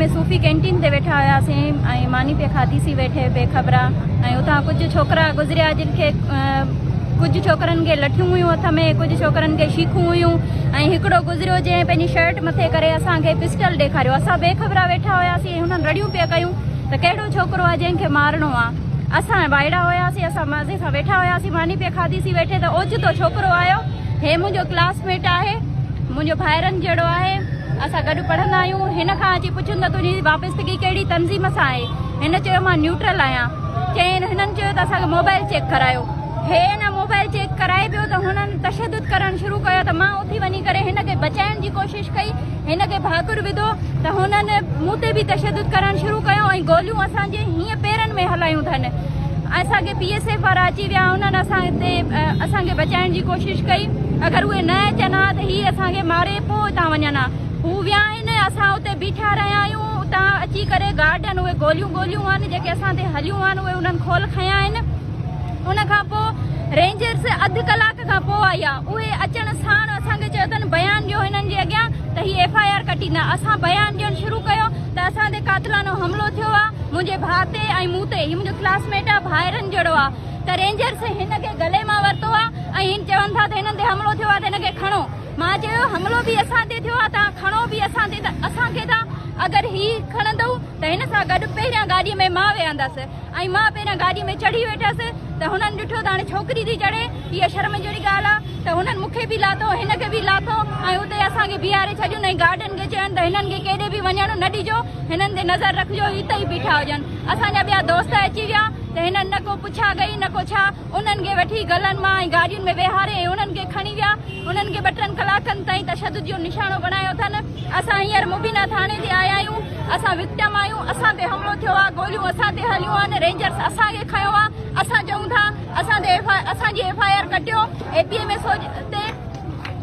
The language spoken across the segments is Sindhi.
۾ صوفي ڪينٽين تي ويٺا هياسين ۽ ماني پئي کاڌيسين ويٺي بي خبرا ۽ اتان ڪجهه ڇوڪرا گذريا جن کي ڪجهه ڇوڪرن کي لٺيون هيون هٿ ۾ ڪجهه ڇوڪرن کي شيخون هيون ۽ هڪڙو گذريو جنهن پنهنجي شرٽ مٿي ڪري اسان کي پسٽل ڏيکاريو. اسان بي خبرا ويٺا هياسين ۽ هنن رڙيون پئي ڪيون ته ڪهڙو ڇوڪرو آهي جنهن کي مارڻو آهي. اسان وائڙا هياسين اسان مزي سان ويٺا هياسين ماني پئي کاڌيسين ويٺي ته اوچتو ڇوڪرو آيو هي منهنجو ڪلاس ميٽ آهي منهنجو ڀائرن جهڙو آهي اسان گڏ پڙهندا آهيون هن کان اچي پڇيم ته تنهنجي وابستگي ڪهڙي تنظيم سان آهي هن چيو مان نيوٽرل آهيان چين هنن چيو ته اسان کي موبائل چيڪ ڪرايو هي نه موبائل چيڪ ڪرائي پيو ته هنن تشدد ڪرڻ شروع ڪيو ته مان اٿي وڃي ڪري هن کي بچائڻ جي ڪوشش ڪئي هن کي ڀاڪر وڌو ته هنن مون تي به تشدد ڪرڻ شروع ڪيو ۽ گوليون اسان جي هيئن پيرن ۾ هلايون اٿن اسان کي پي ايس ايف وارا اچي ويا انهن اسان تي اسان کي بچائڻ جي ڪوشش ڪئي اگر اهي نه اچن ها ته هي اسان کي ماري پوء اتان وڃن ها هو ويا آهن اسان اتي بيٺا رهيا آهيون اتان اچي ڪري گارڊن اهي گوليون گوليون آهن جيڪي اسان تي هليون آهن اهي انهن کول کنيا آهن ان کان پوء رينجرز اڌ ڪلاڪ کان پوء آئي آ اهي اچڻ ساڻ اسان کي چيو اٿن بيان ڏيو هنن جي اڳيان ته هي ايف I R ڪٽيندا اسان بيان ڏيڻ شروع ڪيو ته اسان تي قاتلانو حملو ٿيو آ منهنجي ڀاء تي ۽ مون تي هي منهنجو ڪلاس ميٽ آ ڀائرن جهڙو آ ته رينجرز هن کي گلي مان ورتو آ ۽ هن چون ٿا ته هنن تي حملو ٿيو آ ته هن کي کڻو مان چيو حملو به اسان تي ٿيو آ توهان کڻو به اسان تي ته اسان کي ٿا اگر هي کڻندو ته هن سان گڏ پهريان گاڏي ۾ مان ويهندس ۽ مان پهريان گاڏي ۾ چڙهي ويٺس ته هنن ڏٺو ته هاڻي ڇوڪري ٿي چڙهي اها شرم جهڙي ڳالهه آ ته هنن مون کي به لاٿو هن کي به لاٿو ۽ اتي اسان کي بيهاري ڇڏيون ۽ گارڊن کي چين ته هنن کي ڪيڏي به وڃڻ نه ڏجو هنن تي نظر رکجو هي اتي ئي بيٺا هجن اسان جا ٻيا دوست اچي ويا ته هنن نه ڪو پڇا ڪئي نه ڪو ڇا انهن کي وٺي گلن مان ۽ گاڏين ۾ ويهاري ۽ انهن کي کڻي ويا انهن کي ٻه ٽن ڪلاڪن تائين تشدد جو نشانو بڻايو اٿن اسان هينئر مبينا ٿاڻي تي آيا آهيون اسان وڪٽم آهيون اسان تي حملو ٿيو آهي گوليون اسان تي هليون آهن رينجرس اسان کي کنيو آهي اسان چئون ٿا اسان تي ايف I اسان جي ايف I R ڪٽيو اي پي ايم ايس او تي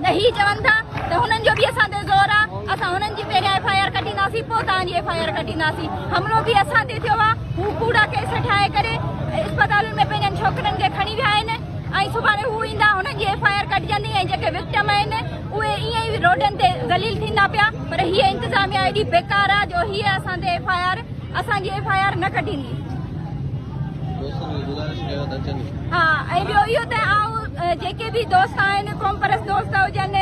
نه هي چون ٿا ته هنن جو به اسان تي زور آ اسان هنن جي پهريان ايف I R ڪٽينداسين پوء توهان جي ايف I R ڪٽينداسين حملو به اسان تي ٿيو آ هو ڪوڙا ڪيس ٺاهي ڪري اسپتالن ۾ پنهنجن ڇوڪرن کي کڻي ويا آهن ۽ سڀاڻي هو ايندا هنن جي ايف I R ڪٽجندي ۽ جيڪي وڪٽم آهن اهي ائين ئي روڊن تي ذليل ٿيندا پيا پر هيء انتظاميا ايڏي بيڪار آ جو هيء اسان تي ايف I R اسان جي ايف I R نه ڪڍيندي. دوستن کي گذارش ڪيو ته اچن. ها ۽ ٻيو اهو ته آئون جيڪي به دوست آهن قومپرست دوست هجن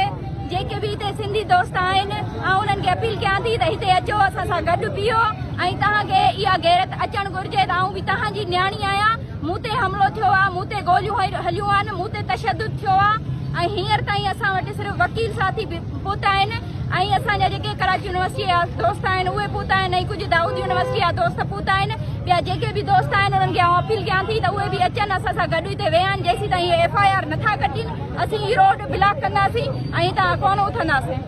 جيڪي به هتي سنڌي دوست آهن آئون انهن کي اپيل ڪيان ٿي ته هتي اچو اسان سان گڏ بيهو ۽ توهان کي اها غيرت اچڻ گهرجي ته آئون به توهان جي نياڻي آهيان مون تي حملو ٿيو آهي مون تي گوليون هليون آهن مون تي تشدد ٿيو آهي ۽ هينئر تائين اسان وٽ صرف وڪيل ساٿي پهتا آهن ۽ اسان جا جيڪي ڪراچي يونيورسٽي جا دوست آهن اهي پهتا آهن ۽ ڪجهه دائود يونيورسٽي جا دوست پهتا آهن ٻيا جيڪي به دوست آهن انهن کي آئون اپيل ڪيان ٿي ته اهي به اچن اسان سان گڏ هتي ويهن جيسين تائين هي ايف I R نٿا ڪٽين اسين هي روڊ بلاڪ ڪنداسين ۽ هتان ڪونه اٿنداسين.